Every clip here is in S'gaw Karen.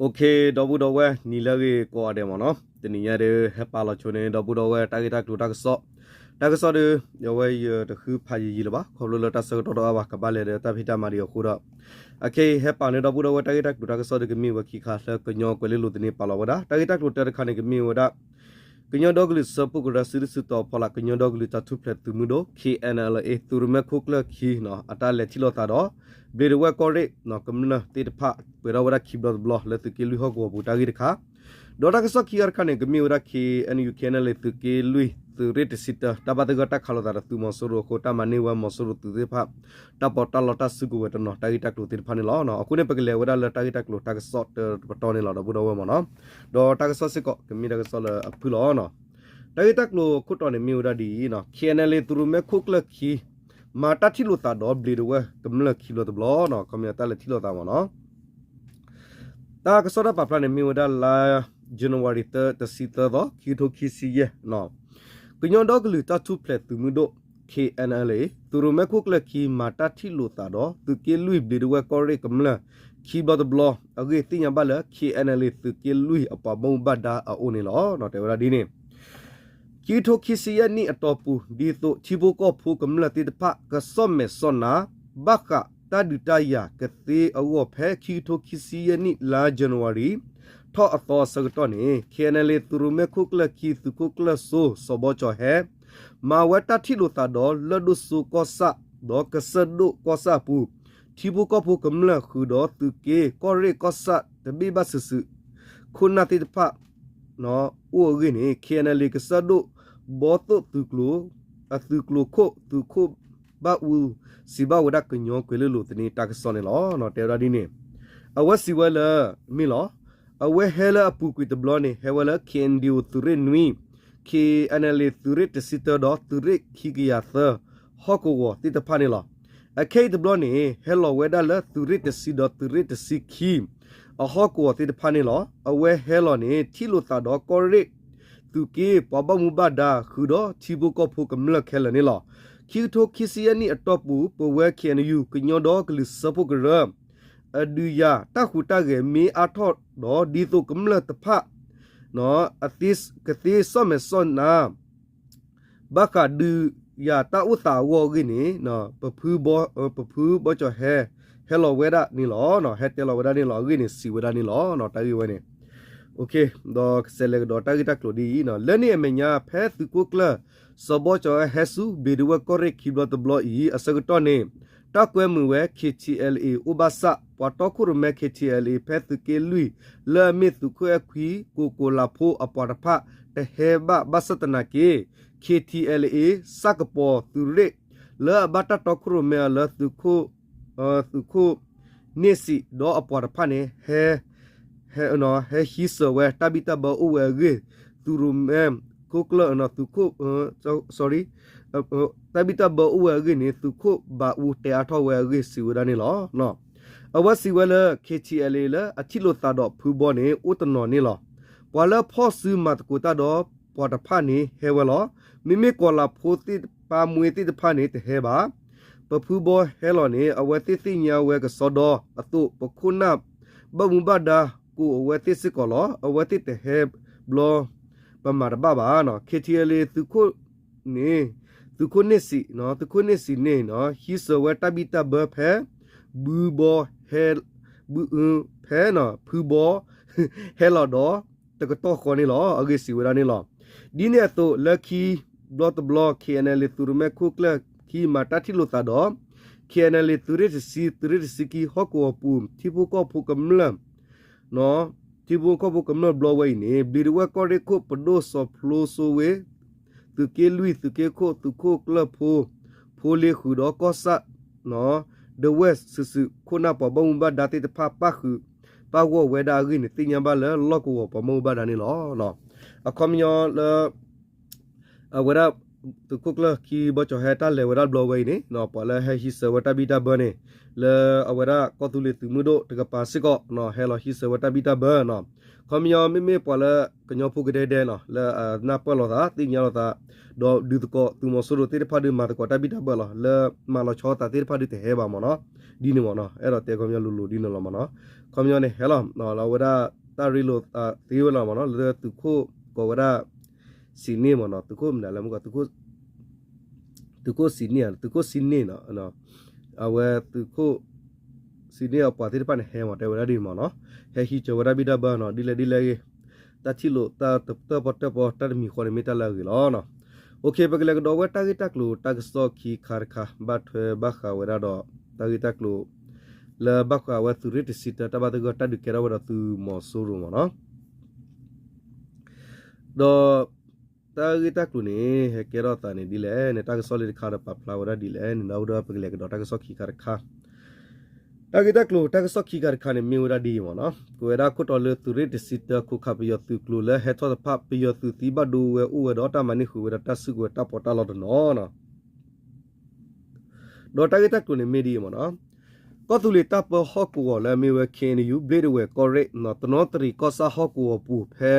OK, ဒီပုၢ်ဒီဝဲၢ် နံၤလၢအဂ့ၤကိးဂၤဒဲးမ့ၢ်နီၤ, တနံၤညါဒီး ဟဲပာ်လီၤဆိန့ၣ် ဒီပုၢ်ဒီဝဲၢ် တၢ်ဂ့ၢ်တၢ်ကျိၤတၢ်ကစီၣ်, တၢ်ကစီၣ်ဒီး အဝဲယတဃုဖးယံာ်ယံာ်လၢၤဘၣ်, ခီဖျိလၢတၢ်ဆၢကတီၢ်တအါဘၣ် ကဘၣ်လဲၤဒီးတၢ်ဖံးတၢ်မၤဒံးအဃိဒီး, အခဲအံၤဟဲပာ်န့ၢ်ဒီပုၢ်ဒီဝဲၢ် တၢ်ဂ့ၢ်တၢ်ကျိၤတၢ်ကစီၣ်ဒီး ကမ့ၢ်ဝဲခံခါလၢကညီကွဲၤလ့လိၤသန့ပာ်လီၤဝဲဒၣ် တၢ်ဂ့ၢ်တၢ်ကျိၤတၢတခါန့ၣ် ကမ့ၢ်ဝဲဒၣ် ကညီဒီကလုာ်စၢဖှိၣ်ကရၢ စုဒုၣ်စုတီၤဖီလာ် ကညီဒီကလုာ်တၢ်ထူၣ်ဖျဲးသုးမုၢ်ဒိၣ် K N L A သုးရမဲခိၣ်ကျၢၢ်ခံ အတၢ်လဲၤထံၣ်လိာ်သးဒီး ဘျံးဒဝဲၢ်ကီၢ်ရ့ၣ် ကမျၢၢ်သ့ၣ်တဖၣ် ပှဲၤထီၣ်ဝဲဒၣ်ခံဘျီတဘျီ လၢသုးက့လွံၢ်ဟီၣ်ကဝီၤပူၤတၢ်ဂ့ၢ်တခါ, ဒီးတၢ်ကစီၣ်ခံခါတခါန့ၣ် ကမ့ၢ်ဝဲဒၣ် K N U K N L A သုးက့လွံၢ် သုးရ့ၣ်တဆံတၢ တၢ်ဘၣ်သဂၢၢ်တၢ်ခးလိာ်သးဒီးသုးမီၤစိရိၤအဃိ တၢ်မၤန့ၢ်ဝဲမီၤစိရိၤသုးသ့ၣ်တဖၣ် တၢ်ပီးတၢ်လီတၢ်စုကဝဲၤတနီၤ တၢ်ဂ့ၢ်တၢ်ကျိၤသ့ၣ်တဖၣ်န့ၣ်လီၤ. အဃိန့ၣ် ပကလဲၤဝဲဒၣ်လၢတၢ်ဂ့ၢ်တၢ်ကျိၤတၢ်ကစီၣ်တပတီၢ်န့ၣ်လီၤ ဒီပုၢ်ဒီဝဲၢ်မ့ၢ်နီၤ, ဒီးတၢ်ကစီၣ်စ့ၢ်ကီး ကမ့ၢ်တၢ်ကစီၣ်လၢအဖုၣ်လီၤ. တၢ်ဂ့ၢ်တၢ်ကျိၤခိၣ်တီန့ၣ်မ့ၢ်ဝဲဒၣ်ဒ်အံၤ, K N L A သုးရမဲခိၣ်ကျၢၢ်ခံ မၤတၢ်ထံၣ်လိာ်သးဒီးဘျံးဒဝဲၢ်ကမျၢၢ်ခံဘျီတဘျီ, ခီပညီတၢ်လဲၤထံၣ်လိာ်သးမ့ၢ်နီၤ, တၢ်ကစီၣ်တၢ်ပာ်ဖျါန့ၣ်မ့ၢ်ဝဲဒၣ်လါ January တဆံသၢသီ ခံကထိခံဆံယဲၢ်, ကညီဒီကလုာ်တၢ်ထူၣ်ဖျဲးသုးမုၢ်ဒိၣ် K N L A သုးရမဲခိၣ်ကျၢၢ်ခံ မၤတၢ်ထံၣ်လိာ်သးဒီး သုးက့လွံၢ်ဘျံးဒဝဲၢ်ကီၢ်ရ့ၣ်ကမျၢၢ်ခံဘျီတဘျီ အဂ့ၢ်သ့ၣ်ညါဘၣ်လၢ K N L A သုးက့လွံၢ်အပှၤဘၣ်မူဘၣ်ဒါအအိၣ်န့ၣ်လီၤ. တဲဝဲဒၣ်ဒ်န့ၣ် ခံကထိခံဆံယဲၢ်နံၣ်အတီၢ်ပူၤ ဒ်သိးထံဖိကီၢ်ဖိကမျၢၢ်သ့ၣ်တဖၣ် ကစီၣ်မဲာ်စီၣ်နါ ဘၣ်ဃးတၢ်ဒုးတၢ်ယၤကသ့အဂီၢ် ဖဲခံကထိခံဆံယဲၢ်နံၣ်လါ January ထီၣ်အသီအဆၢကတီၢ်န့ၣ် K N L A သုးရမဲခိၣ်ကျၢၢ်ခံ သုးခိၣ်ကျၢၢ်စိ စီၤဘီကၠီၤဟဲ မၤဝဲတၢ်ထံၣ်လိာ်သးဒီးလၢၢ်ဒိၣ်စိကီၢ်ဆၣ် ဒီးကစၢၢ်ဒိၣ်ကီၢ်ဆၣ်အပူၤ ထံဖိကီၢ်ဖိကမျၢၢ်ဃုာ်ဒီးသုးက့ကီၢ်ရ့ၣ်ကီၢ်ဆၣ်တဘ့ၣ်ဘၣ်စုာ်စုာ် ခိၣ်နၢ်သ့ၣ်တဖၣ် အိၣ်အဂ့ၢ်န့ၣ် K N L A ကစၢၢ်ဒိၣ် ဘီသိၣ်သုးကျိၤ အသုးကျိၤခိၣ် သုးခိၣ်ဘၣ်အူ စံးဘၣ်ဝဲဒၣ်ကညီကွဲၤလ့လိၤသန့တၢ်ကစီၣ်န့ၣ်လီၤ. တဲဝဲဒၣ်ဒ်န့ၣ် အဝဲစံးဝဲလၢ မ့ၢ်လီၤ. အဝဲဟဲလၢအပူၤကွံာ်တဘျီန့ၣ် ဟဲဝဲလၢ K N D O သုးရ့ၣ်နွံ K N L A သုးရ့ၣ်တဆံတၢဒီးသုးရ့ၣ်ခံကယၤသၢ ဟီၣ်ကဝီၤသ့ၣ်တဖၣ်န့ၣ်လီၤ. အခဲအံၤတဘျီန့ၣ် ဟဲလီၤဝဲဒၣ်လၢသုးရ့ၣ်တဆံဒီးသုးရ့ၣ်တဆံခံ အဟီၣ်ကဝီၤသ့ၣ်တဖၣ်န့ၣ်လီၤ. အဝဲဟဲလီၤန့ၣ် ထံၣ်လိာ်သးဒီးကီၢ်ရ့ၣ် သုးက့ပှၤဘၣ်မူဘၣ်ဒါ ဃုာ်ဒီးထံဖိကီၢ်ဖိကမျၢၢ်ခဲလၢာ်န့ၣ်လီၤ. ခံကထိခံဆံယဲၢ်နံၣ်အတီၢ်ပူၤ ပဝဲ K N U ကညီဒီကလုာ်စၢဖှိၣ်ကရၢ အဒုးယၤတၢ်ဟူးတၢ်ဂဲၤမ့ၢ်အါထီၣ်ဒီး ဒ်သိးကမျၢၢ်တဖၣ် ကသ့စီၣ်မဲာ်စီၣ်နါ ဘၣ်ဃးဒုးယၤတၢ်အိၣ်သးအဂီၢ်အဂ့ၢ်န့ၣ် ပဖု ပဖုဘီကၠီၤဟဲ ဟဲလီၤဝဲဒၣ်န့ၣ်လီၤ. ဟဲတဲလီၤဝဲဒၣ်န့ၣ်လီၤ. အဂ့ၢ်န့ၣ် စံးဝဲဒၣ်န့ၣ်လီၤ. တၢ်ဂ့ၢ်ဝဲန့ၣ် ဒီးကစဲးလဲၤကဒီးတၢ်ဂ့ၢ်တၢ်ကျိၤဒ်အံၤ, လၢန့ၣ်အမဲာ်ညါ ဖဲသုးခိၣ်ကျၢၢ် စီၤဘီကၠီၤဟဲဆူ ဘျံးဒဝဲၢ်ကီၢ်ရ့ၣ်ခံဘျီတဘျီအံၤ အဆၢကတီၢ်န့ၣ် တၢ်ကွဲမုာ်ဝဲ K T L A အိၣ်ဘၣ်ဆၣ် ပှၤတီခိၣ်ရိၣ်မဲ K T L A ဖဲသုးက့လွံၢ် လၢအမ့ၢ်သုးခိၣ်အဲၣ်ခွံ ကိၣ်ကိၣ်လးဖိအပှၤတဖၣ် တဟဲဘၣ်ဘၣ်ဆၣ်သနာ်က့ K T L A စၢ်ကပီၤသုးရ့ၣ် လၢအဘၣ်တၢ်တီခိၣ်ရိၣ်မဲအီၤလၢသုးခိၣ် သုးခိၣ်န့ၣ်စံး ဒီးအပှၤတဖၣ်န့ၣ် ဟဲ ဟဲဟံးစၢၤဝဲတၢ်ဘံၣ်တၢ်ဘၢအိၣ်ဝဲအဂ့ၢ် သုးရိၣ်မဲ ခိၣ်ကျၢၢ် သုးခိၣ် sorry တၢ်ဘံၣ်တၢ်ဘၢအိၣ်ဝဲအဂ့ၢ်န့ၣ် သုးခိၣ်ဘးအူတဲအါထီၣ်ဝဲအဂ့ၢ် စံးဝဲဒၣ်န့ၣ်လီၤ. အဝဲစံးဝဲလၢ K T L A လၢအထံၣ်လိာ်သးဒီးဖုဘီန့ၣ် အိၣ်တနီၤန့ၣ်လီၤ. ပှၤလၢအဖီၣ်စုမၤသကိးတၢ်ဒီးပှၤတဖၣ်န့ၣ် ဟဲဝဲလီၤ. မ့မ့ၢ်ကိၣ်လးဖိသ့ၣ်တဖၣ် မွ့သ့ၣ်တဖၣ်န့ၣ် တဟဲဘၣ်. ပဖုဘီဟဲလီၤန့ၣ် အဝဲသ့ၣ်သ့ၣ်ညါဝဲကစီဒီအသိး ပခိၣ်နၢ်ဘၣ်မူဘၣ်ဒါ ကိးအဝဲသ့ၣ်စ့ၢ်ကီးလီၤ. အဝဲသ့ၣ်တဟဲဘျီ ပမၤတဘၣ်ဘၣ်. K T L A သုးခိၣ်န့ၣ် သုးခိၣ်န့ၣ်စံး သုးခိၣ်န့ၣ်စံးန့ၣ် ဟံးစၢၤဝဲတၢ်ဘံၣ်တၢ်ဘၢဖဲ ဘုဘီဟဲ ဘု ဖဲ ဖုဘီ ဟဲလီၤဒီး တကတီၢ်ဃီန့ၣ်လီၤ. အဂ့ၢ်စံးဝဲဒၣ်န့ၣ်လီၤ. ဒ်န့ၣ်အသိး လၢခံဘျီတဘျီ K N L A သုးရမဲခိၣ်ကျၢၢ်ခံ မၤတၢ်ထံၣ်လိာ်သးဒီး K N L A သုးရ့ၣ်တဆံ သုးရ့ၣ်တဆံခံ ဟီၣ်ကဝီၤပူၤ ထံဖိကီၢ်ဖိကမျၢၢ် ထံဖိကီၢ်ဖိကမျၢၢ်ဘျီဝဲအံၤန့ၣ် ဘျံးဒဝဲၢ်ကီၢ်ရ့ၣ်ခိၣ် ပဒိၣ်စီၤဖျိစိဝ့ သုးက့လွံၢ် သုးက့ခိၣ် သုးခိၣ်ကျၢၢ်ဖိ ဖိလ့ဃုာ်ဒီးကီၢ်ဆၣ် ဒဝဲၢ်စုာ်စုာ် ခိၣ်နၢ်ပှၤဘၣ်မူဘၣ်ဒါသ့ၣ်တဖၣ် ပၣ်ဃုာ် ပၣ်ဂီၢ်ဝဲဒၣ်အဂ့ၢ်န့ၣ် သ့ၣ်ညါဘၣ်လၢလီၢ်ကဝီၤပှၤဘၣ်မူဘၣ်ဒါန့ၣ်လီၤ. အခီပညီလၢ အဝဲဒၣ် သုးခိၣ်ကျၢၢ်ခံဘီကၠီၤဟဲတၢ်လဲၤဝဲဒၣ်ဘျီဝဲအံၤန့ၣ် ပှၤလၢဟဲဟံးစၢၤဝဲတၢ်ဘံၣ်တၢ်ဘၢန့ၣ် လၢအဝဲဒၣ်ကီၢ်သူလ့ၤသုးမုၢ်ဒိၣ်တကပၤစ့ၢ်ကီး ဟဲလီၤဟံးစၢၤဝဲတၢ်ဘံၣ်တၢ်ဘၢန့ၣ် ခီပညီမ့မ့ၢ်ပှၤလၢကညီဖိကဒဲကဒဲနီၤ လၢအနၢ်ပၢၢ်လိာ်သး သ့ၣ်ညါလိာ်သး ဒီးဒုးသကိးသုးမီၤစိရိၤသ့ၣ်တဖၣ်ဒုး မၤသကိးတၢ်ဘံၣ်တၢ်ဘၢလီၤ လၢမၤလီၤဆီသးသ့ၣ်တဖၣ်ဒုးတဟဲဘၣ်မ့ၢ်နီၤ ဒ်န့ၣ်မ့ၢ်နီၤ အဲၣ်ဒိးတဲခီပညီလိၤလိၤဒ်န့ၣ်လီၤမ့ၢ်နီၤ ခီပညီန့ၣ်ဟဲလီၤ အဝဲဒၣ်တၢ်ရ့လိာ်သ့ဝဲလီၤမ့ၢ်နီၤ လၢသုးခိၣ်ကိးဝဲဒၣ် စံးန့ၢ်မ့ၢ်နီၤ သုးခိၣ်မနုၤလဲၣ်မ့ၢ်ကီး သုးခိၣ်စံးန့ၢ် သုးခိၣ်စံးန့ၢ်နီၤ အဝဲသုးခိၣ်စံးန့ၢ်အပှၤသ့ၣ်တဖၣ်န့ၣ် ဟဲမ့ၢ်တဲဝဲဒၣ်ဒ်န့ၣ်မ့ၢ်နီၤ ဟဲဟံးစၢၤဝဲဒၣ်ဘံၣ်တၢ်ဘၢနီၤ ဒ်လဲၣ်ဒ်လဲၣ်ဂ့ၤ တၢ်ထံၣ်လိာ်တၢ်တၢၣ်ပီၣ်တၢၣ်ပီတၢ်တမံၤဃီန့ၣ် မ့ၢ်တၢ်လၢအဂ့ၤလီၤ. ပကလဲၤကဒီးဝဲတၢ်ဂ့ၢ်တၢ်ကျိၤတၢ်ကစီၣ်ခံခါတခါ ဘၣ်ထွဲဘၣ်ဃးဝဲဒၣ်ဒီး တၢ်ဂ့ၢ်တၢ်ကျိၤ လၢဘၣ်ဃးဝဲသုးရ့ၣ်တဆံတၢ တၢ်ဘၣ်သဂၢၢ်တၢ်ဒုးကဲထီၣ်ဝဲဒီးသုးမီၤစိရိၤမ့ၢ်နီၤ ဒီး တၢ်ဂ့ၢ်တၢ်ကျိၤန့ၣ် ဟဲကဲထီၣ်သးန့ၣ်ဒ်လဲၣ်န့ၣ် တၢ်ကစီၣ်လၢတခါဒီးပာ်ဖျါဝဲဒၣ်ဒ်လဲၣ်န့ၣ် ဒီးပကလဲၤကဒီးတၢ်ကစီၣ်ခံခါတခါ တၢ်ဂ့ၢ်တၢ်ကျိၤတၢ်ကစီၣ်ခံခါတခါန့ၣ် မ့ၢ်ဝဲဒၣ်ဒ်အံၤမ့ၢ်နီၤ ကွဲးဝဲဒၣ်ခိၣ်တီလၢသုးရ့ၣ်တဆံတၢ ခိးခးပယီၤသုးကျိၤလၢဟဲထီၣ်တဖၣ် ပယီၤသုးသံဘၣ်ဒိဝဲအိၣ်ဝဲဒီးတၢ်မၤန့ၢ်ဃုာ်ဝဲဒီးတၢ်စုကဝဲၤတၢ်ပီးတၢ်လီတနီၤ ဒီးတၢ်ဂ့ၢ်တၢ်ကျိၤန့ၣ်မ့ၢ်ဒ်အံၤမ့ၢ်နီၤ ကီၢ်သူလ့ၤတၢ်ပၢဟီၣ်ကဝီၤလၢအမ့ၢ်ဝဲ ခ့ၣ်အဲၣ်ယူၣ် ဘျ့းဒဝဲၢ်ကီၢ်ရ့ၣ် တနီသရံၣ်ကီၢ်ဆၣ်ဟီၣ်ကဝီၤပူၤဖဲ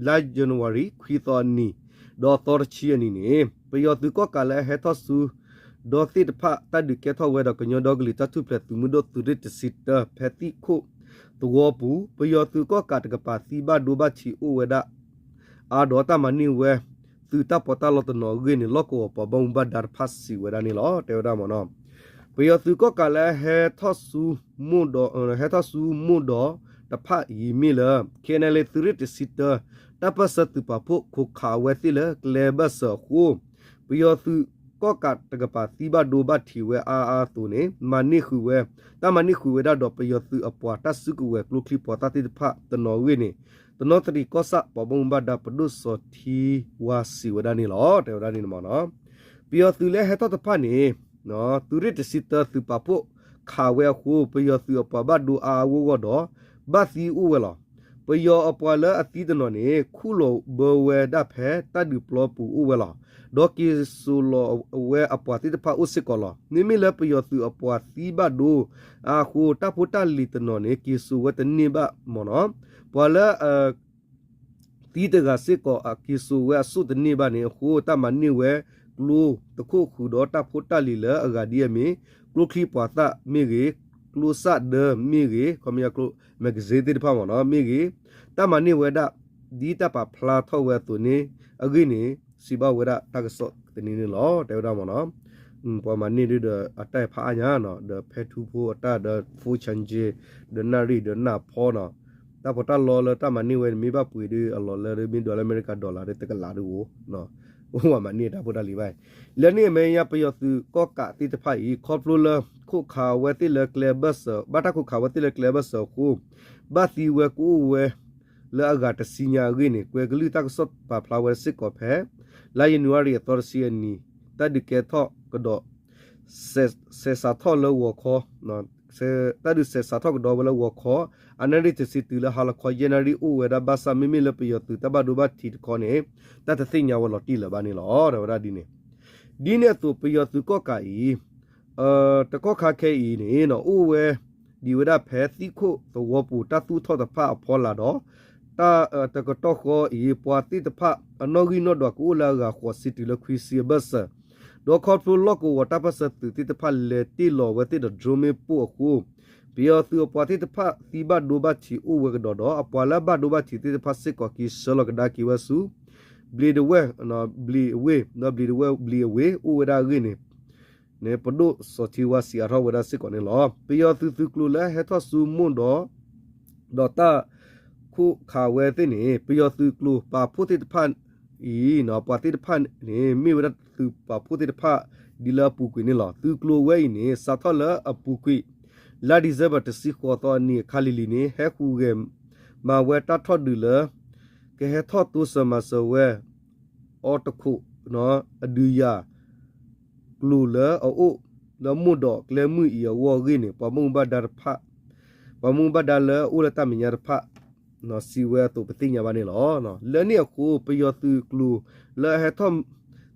လါယနူၤအါရံၤ ခွံသီအနံၤ ဒီးသီတဆံအနံၤန့ၣ် ပယီၤသုးကီၣ်ကးလၢအဟဲထီၣ်ဆူ ဒီသ့ၣ်တဖၣ်တၢ်ဒုးကဲထီၣ်ဝဲဒီးကညီဒီကလုာ်တၢ်ထူၣ်ဖျဲးသုးမုၢ်ဒိၣ်သုးရ့ၣ်တဆံတၢ ဖဲသံၣ်ခိၣ်သဝီပူၤ ပယီၤသုးကီၣ်ကးတကပၤသံဘၣ်ဒိဘၣ်ထံးအိၣ်ဝဲဒၣ် အါဒီးတၢ်မၤန့ၢ်ဝဲ သုးတၢ်ပီးတၢ်လီတနီၤအဂ့ၢ်န့ၣ် လီၢ်ကဝီၤပှၤဘၣ်မူဘၣ်ဒါတဖၣ်စံးဝဲဒၣ်န့ၣ်လီၤ. တဲဝဲဒၣ်မ့ၢ်နီၤ ပယီၤသုးကီၣ်ကးလၢဟဲထီၣ်ဆူ ဟဲထီၣ်ဆူမိၢ်ဒီးတဖၣ်အံၤမ့ၢ်လၢ ခ့ၣ်အဲၣ်ယူၣ် သုးရ့ၣ်တဆံတၢ တၢ်ပၢၢ်ဆၢသုးပာ်ဖှိၣ်ခိးခးအဝဲသ့ၣ်လၢကျဲဘၢၣ်စၢၤအဃိ ပယီၤသုးကီၣ်ကးတကပၤသံဘၣ်ဒိဘၣ်ထံးဝဲအါအါအသိးန့ၣ် မၤန့ၢ်ဃုာ်ဝဲ တၢ်မၤန့ၢ်ဃုာ်ဝဲဒၣ်ဒီးပယီၤသုးအပှၤတၢ်စုကဝဲၤကျိချံပှၤသၣ်သ့ၣ်တဖၣ်တနီၤအဂ့ၢ်န့ၣ် တနီသရံၣ်ကီၢ်ဆၣ်ပှၤဘၣ်မူဘၣ်ဒါပဒိၣ်စီၤထံဝါစံးဝဲဒၣ်န့ၣ်လီၤ. တဲဝဲဒၣ်န့ၣ်မ့ၢ်နီၤ ပယီၤသုးလၢဟဲထီၣ်တဖၣ်န့ၣ် သုးရ့ၣ်တဆံတၢသုးပာ်ဖှိၣ်ခးဝဲအဃိ ပယီၤသုးအပှၤဘၣ်ဒိအါအါဂီၢ်ဂီၢ်ဒီး ဘၣ်သံအိၣ်ဝဲလီၤ. ပယီၤအပှၤလၢအသံတနီၤန့ၣ် ခူၣ်လီၤဘၢဝဲဒၣ်ဖဲတၢ်ဒုးပျီပူၤအိၣ်ဝဲလီၤ. ဒီးက့ၤစိာ်လီၤဝဲအပှၤသ့ၣ်တဖၣ်အိၣ်စ့ၢ်ကီးလီၤ. မ့မ့ၢ်လၢပယီၤသုးအပှၤသံဘၣ်ဒိအါအဃိ တၢ်ဖိတၢ်လံၤတနီၤန့ၣ် က့ၤစိာ်ဝဲတန့ၢ်ဘၣ်မ့ၢ်နီၤ ပှၤလၢ သံတဂၤစ့ၢ်ကီး က့ၤစိာ်ဝဲအစိၣ်တန့ၢ်ဘၣ်န့ၣ်အဃိ တၢ်မၤန့ၢ်ဝဲ ကျိတခိၣ်ဃုာ်ဒီးတၢ်ဖိတၢ်လံၤလၢအဂၤဒ်အမ့ၢ် ကျိချံပှၤသၣ်မ့ၢ်ဂ့ၤ, ကျိစၣ်ဒၢမ့ၢ်ဂ့ၤ, ခီပညီကျိ magazine သ့ၣ်တဖၣ်မ့ၢ်နီၤ မ့ၢ်ဂ့ၤ, တၢ်မၤန့ၢ်ဝဲဒၣ် ဒ်တၢ်ပာ်ဖျါထီၣ်ဝဲအသိးန့ၣ် အဂ့ၢ်န့ၣ် စံးဘၣ်ဝဲဒၣ်တၢ်ကစီၣ်တနံၤန့ၣ်လီၤ. တဲဝဲဒၣ်မ့ၢ်နီၤ ပှၤမၤန့ၢ်ဒုဒီးအတၢ်ဖးအါညါနီၤ ဒီးဖဲထူဖိအတၢ်ဒီး ဖိဆၣ်ကၠ့ ဒီးနၣ်ရံၣ်ဒီးနၢ်ဖီနီၤ တၢ်ပီးတၢ်လီလၢတၢ်မၤန့ၢ်ဝဲန့ၣ် မ့ၢ်ဘၣ်ပှ့ၤဒီးအလီၢ်လၢမ့ၢ်ဒွးလၢအမဲရကၤ dollar ဒီးတကလးဒုအိၣ် အိၣ်ဝဲမၤန့ၢ်တၢ်ဖိတၢ်လံၤဘၣ်. လၢန့ၣ်အမဲာ်ညါ ပယီၤသုးကီၣ်ကးသ့ၣ်တဖၣ်အံၤ ခီဖျိလၢခိးခးဝဲသ့ၣ်လၢကျဲဘၢၣ်စၢၤ ဘၣ်တၢ်ခိးခးဝဲသ့ၣ်လၢကျဲဘၢၣ်စၢၤအဃိ ဘၣ်သံဝဲကအိၣ်ဝဲ လၢအဂၤတဆံညါအဂ့ၢ်န့ၣ် ကွဲၤကလုၢ်တၢ်ကစီၣ်ပာ်ဖျါဝဲစ့ၢ်ကီးဖဲ လါယနူၤအါရံၤအသီတဆံအနံၤ တၢ်ဒုးကဲထီၣ်ကဒီး စဲးစးထီၣ်လၢဂီၤခီ တၢ်ဒုးစဲးစးထီၣ်ကဒီးဝဲလၢဂီၤခီ အနၣ်ရံၣ်တဆံတုၤလၢဟါလီၤခီ ယဲၢ်နၣ်ရံၣ်အိၣ်ဝဲဒၣ်ဘၣ်ဆၣ် မ့မ့ၢ်လၢပယီၤသုးတၢ်ဘၣ်ဒိဘၣ်ထံးတခီန့ၣ် တၢ်တသ့ၣ်ညါဝဲလီၤတံၢ်လၢၤဘၣ်န့ၣ်လီၤ. တဲဝဲဒၣ်ဒ်န့ၣ် ဒ်န့ၣ်အသိး ပယီၤသုးကီၣ်ကးအံၤ တကီၢ်ခါခဲအံၤန့ၣ် အိၣ်ဝဲဒံးဝဲဒၣ်ဖဲသံၣ်ခိၣ်သဝီပူၤ တၢ်သူၣ်ထီၣ်တဖၣ်အဖီလာ်ဒီး တၢ်တကတီၢ်ဃီအံၤ ပှၤသ့ၣ်တဖၣ်အနီၣ်ဂံၢ်နီၣ်ဒွးကအိၣ်လၢအဂၤဃိးဆံတုၤလၢခွံဆံအဘၢၣ်စၢၤ ဒီးခီဖျိလီၢ်ကဝီၤတၢ်ပၢၢ်ဆၢသုးသ့ၣ်တဖၣ်လဲၤတ့ၢ်လီၤဝဲသ့ၣ်ဒီး drone မ့ၣ်ပိၢ်အဃိ ပယီၤသုးအပှၤသ့ၣ်တဖၣ်သံဘၣ်ဒိဘၣ်ထံးအိၣ်ဝဲကဒီးဒီး အပှၤလၢအဘၣ်ဒိဘၣ်ထံးသ့ၣ်တဖၣ်စ့ၢ်ကီး က့ၤဆှၢလီၤကဒါက့ၤဝဲဆူ ဘျံးဒဝဲၢ် ဘျံးအဝ့ၢ် ဒီးဘျံးဒဝဲၢ်ဘျံးအဝ့ၢ်အိၣ်ဝဲဒၣ်အဂ့ၢ်န့ၣ် ပဒိၣ်စီၤထံဝါစံးအါထီၣ်ဝဲဒၣ်စ့ၢ်ကီးန့ၣ်လီၤ. ပယီၤသုးသုးကျိၤလၢအဟဲထီၣ်ဆူမိၢ်ဒီး ဒီးတၢ်ခိးခးဝဲသ့ၣ်န့ၣ် ပယီၤသုးကျိၤပာ်ဖှိၣ်သ့ၣ်တဖၣ်အံၤ ပှၤသ့ၣ်တဖၣ်န့ၣ် မ့ၢ်ဝဲဒၣ်သုးပာ်ဖှိၣ်သ့ၣ်တဖၣ် ဒ်လၢအပူၤကွံာ်န့ၣ်လီၤ. သုးကျိၤဝဲအံၤန့ၣ် စးထီၣ်လၢအပူၤကွံာ် လါဒံၣ်စ့ဘၢၣ်တဆံဃိးသီအနံၤအခါလံၤလံၤန့ၣ် ဟဲဃုာ်ဂဲၤမၤဝဲတၢ်ထီၣ်ဒုးလၢ ကဟဲထီၣ်တိစၢၤမၤစၢၤဝဲ အီတခိး အဒုးယၤ ကျိၤလၢအအိၣ် လၢမိၢ်ဒီးကျဲမုၢ်အံၤအဂီၢ်အဂ့ၢ်န့ၣ် ပှၤဘၣ်မူဘၣ်ဒါတဖၣ် ပှၤမူဘၣ်ဒါလၢအအိၣ်လၢတၢ်မဲာ်ညါတဖၣ် စံးဝဲအသိးပသ့ၣ်ညါဘၣ်န့ၣ်လီၤ. လၢန့ၣ်အဃိ ပယီၤသုးကျိၤလၢအဟဲ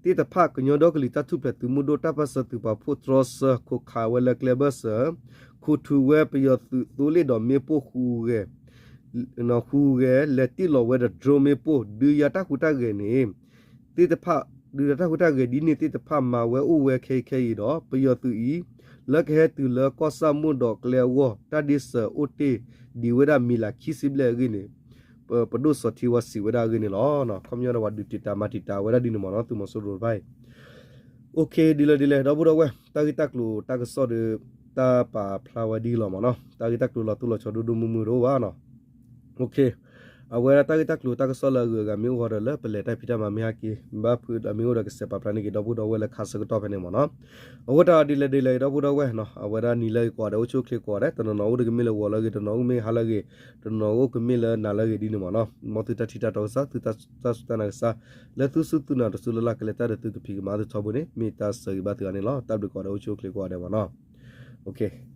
ထီၣ်သ့ၣ်တဖၣ် ကညီဒီကလုာ်တၢ်ထူၣ်ဖျဲးသုးမုၢ်ဒိၣ်တၢ်ပၢၢ်ဆၢသုးပာ်ဖှိၣ်တြီဆၢ ခိးခးဝဲလၢကျဲဘၢၣ်စၢၤ ခိးထုးဝဲပယီၤသုးသိလ့ၣ်ဒီးမ့ၣ်ပိၢ်ဃုာ်ဂဲၤ ဟူးဂဲၤလဲၤတ့ၢ်လီၤဝဲဒီး drone မ့ၣ်ပိၢ် ဒုးယၤတၢ်ဟူးတၢ်ဂဲၤန့ၣ် သ့ၣ်တဖၣ် ဒုးယၤတၢ်ဟူးတၢ်ဂဲၤဒ်န့ၣ်သ့ၣ်တဖၣ်မၤဝဲအိၣ်ဝဲခဲအံၤခဲအံၤဒီး ပယီၤသုးအံၤ လၢကဟဲတုၤလၢကီၢ်ဆၣ်မိၢ်ဒီးကျဲအဂီၢ် တၢ်ဒ့စၢၤအိၣ်တ့ၢ်ဒံးဝဲဒၣ်မံၤလးခံဆံဘျဲၣ်အဂ့ၢ်န့ၣ် ပဒိၣ်စီၤထံဝါစံးဝဲဒၣ်အဂ့ၢ်န့ၣ်လီၤ. ခီပညီဒီး ပှၤဒုးတံာ်တာ်မၤတံာ်တာ်ဝဲဒၣ်ဒ်န့ၣ်မ့ၢ်နီၤ သုးမီၤစိရိၤတဖၣ်အံၤ OK ဒ်လဲၣ်ဒ်လဲၣ် ဒီပုၢ်ဒီဝဲၢ် တၢ်ဂ့ၢ်တၢ်ကျိၤတၢ်ကစီၣ်ဒီး တၢ်ပာ်ဖျါဝဲဒ်လီၤမ့ၢ်နီၤ တၢ်ဂ့ၢ်တၢ်ကျိၤလီၤတိၢ်လီၤဆီဒိၣ်ဒိၣ်မုၢ်မုၢ်တအိၣ်ဘၣ်နီၤ OK အဝဲဒၣ်တၢ်ဂ့ၢ်တၢ်ကျိၤတၢ်ကစီၣ်လၢအဂုၤအဂၤမ့ၢ်အိၣ်ဃီဒီးလၢပလဲၤတၢ်ဖံးတၢ်မၤမ့ၢ်ဟဲက့ၤ ဘၣ်ဖုးဒီးမ့ၢ်အိၣ်ဒီးကစဲးပာ်ဖျါန့ၢ်က့ၤဒီပုၢ်ဒီဝဲၢ်လၢခါဆၢကတီၢ်ဖဲန့ၣ်မ့ၢ်နီၤ အဃိတၢ်ဒ်လဲၣ်ဒ်လဲၣ် ဒီပုၢ်ဒီဝဲၢ်နီၤ အဝဲဒၣ်နံၤလၢအဂ့ၤကိးဂၤဒဲး အိၣ်ဆူၣ်အိၣ်ချ့ကိးဂၤဒဲး တနီၤနီၤအိၣ်ဒီးကမ့ၢ်လၢဂီၤလၢအဂ့ၤ တနီၤအိၣ်ကမ့ၢ်ဟါလၢအဂ့ၤ တနီၤအိၣ်ကမ့ၢ်လၢနၤလၢအဂ့ၤဒ်န့ၣ်မ့ၢ်နီၤ မ်သုတၢ်ထံၣ်တၢ်တီကစၢ် သုတၢ်စူၢ်တၢ်နာ်ကစၢ် လၢသုစူၢ်သုနာ်တစူၢ်လၢ်လၢ်ကလဲၤတၢ်ဒီးသုကဖံးကမၤသုထီဘိန့ၣ် မ့ၢ်တၢ်ဆၢဂ့ၤဘၣ်သုဂၤန့ၣ်လီၤ တၢ်ဘျုးကိးဂၤဒဲး အိၣ်ဆူၣ်အိၣ်ချ့ကိးဂၤဒဲးမ့ၢ်နီၤ OK